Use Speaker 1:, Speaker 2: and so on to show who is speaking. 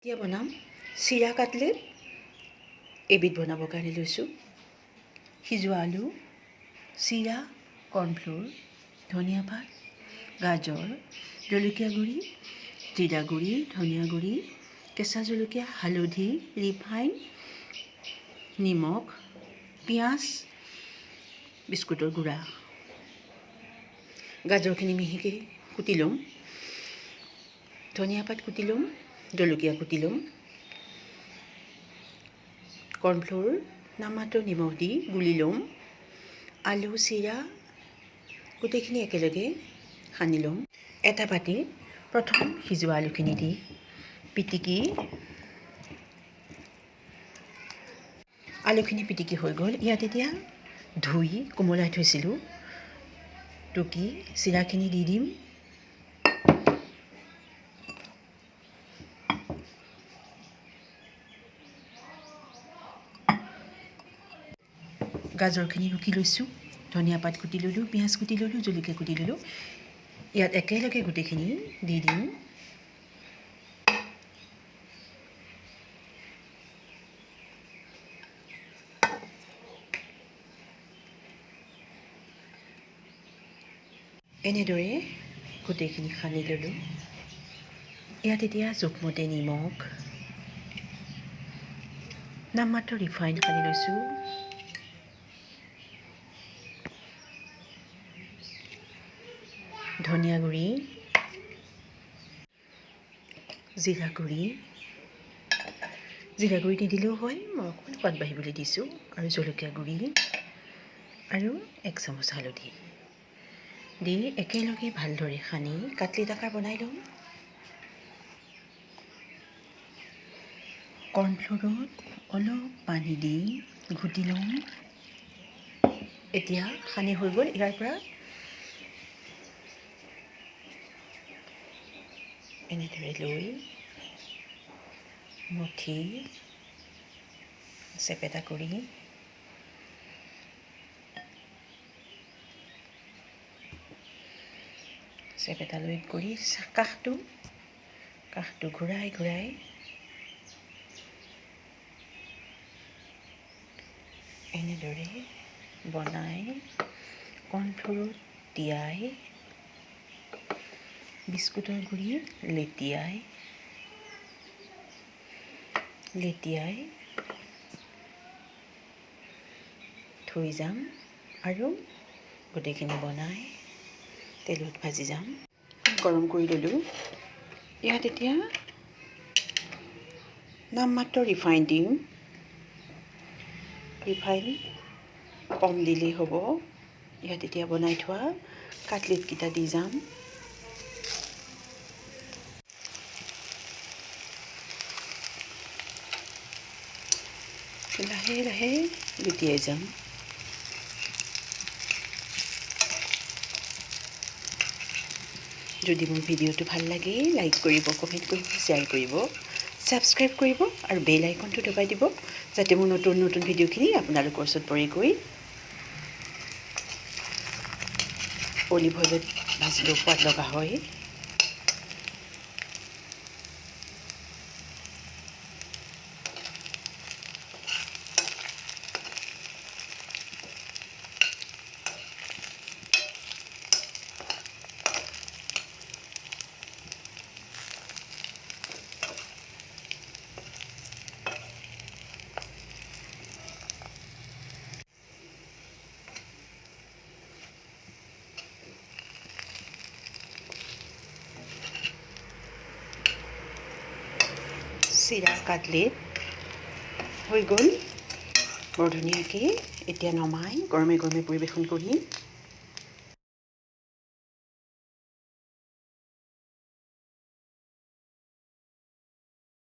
Speaker 1: এতিয়া বনাম চিৰা কাটলেট। এবিধ বনাবৰ কাৰণে লৈছোঁ সিজোৱা আলু, চিৰা, কৰ্ণফ্ল'ৰ, ধনিয়া পাত, গাজৰ, জলকীয়া গুড়ি, জিৰা গুড়ি, ধনিয়া গুড়ি, কেঁচা জলকীয়া, হালধি, ৰিফাইন, নিমখ, পিঁয়াজ, বিস্কুটৰ গুড়া। গাজৰখিনি মিহিকৈ কুটি ল'ম, ধনিয়া পাত কুটি ল'ম, জলকীয়া কুটি ল'ম। কৰ্ণফ্ল'ৰ নামমাত্ৰ নিমখ দি গুলি ল'ম। আলু, চিৰা গোটেইখিনি একেলগে সানি ল'ম। এটা বাতিত প্ৰথম সিজোৱা আলুখিনি দি পিটিকি, আলুখিনি পিটিকি হৈ গ'ল। ইয়াত এতিয়া ধুই কোমলাই থৈছিলোঁ টুকি চিৰাখিনি দি দিম। গাজৰখিনি ৰুকি লৈছোঁ, ধনিয়া পাত কুটি ল'লোঁ, পিঁয়াজ কুটি ল'লোঁ, জলকীয়া কুটি ল'লোঁ। ইয়াত একেলগে গোটেইখিনি দি দিম। এনেদৰে গোটেইখিনি সানি ল'লোঁ। ইয়াত এতিয়া জোখমতে নিমখ, নামমাত্ৰ ৰিফাইন সানি লৈছোঁ। ধনিয়া গুড়ি, জিৰা গুড়ি, জিৰা গুড়ি নিদিলেও হয়, মই অকণমান সোৱাদ বাঢ়িবলৈ দিছোঁ, আৰু জলকীয়া গুড়ি আৰু 1 চামুচ হালধি দি একেলগে ভালদৰে সানি কাটলেট আকাৰ বনাই ল'ম। কৰ্ণফ্ল'ৰত অলপ পানী দি ঘুটি ল'ম। এতিয়া সানি হৈ গ'ল। ইয়াৰ পৰা এনেদৰে লৈ মুঠি চেপেটা কৰি চেপেটা লৈ কৰি কাষটো ঘূৰাই ঘূৰাই এনেদৰে বনাই কৰ্ণফ্ল'ৰত তিয়াই বিস্কুটৰ গুড়ি লেটিয়াই লেটিয়াই থৈ যাম আৰু গোটেইখিনি বনাই তেলত ভাজি যাম। গৰম কৰি ল'লোঁ। ইয়াত এতিয়া নামমাত্ৰ ৰিফাইন দিম। ৰিফাইন কম দিলেই হ'ব। ইয়াত এতিয়া বনাই থোৱা কাটলেটকেইটা দি যাম। লাহে লাহে লুটিয়াই যাম। যদি মোৰ ভিডিঅ'টো ভাল লাগে, লাইক কৰিব, কমেণ্ট কৰিব, শ্বেয়াৰ কৰিব, ছাবস্ক্ৰাইব কৰিব আৰু বেল আইকনটো দবাই দিব, যাতে মোৰ নতুন নতুন ভিডিঅ'খিনি আপোনালোকৰ ওচৰত পৰেগৈ। অলিভ অইলত ভাজিলেও সোৱাদ লগা হয়। চিৰা কাটলেট হৈ গ'ল বৰ ধুনীয়াকৈ। এতিয়া নমাই গৰমে গৰমে পৰিৱেশন কৰিম।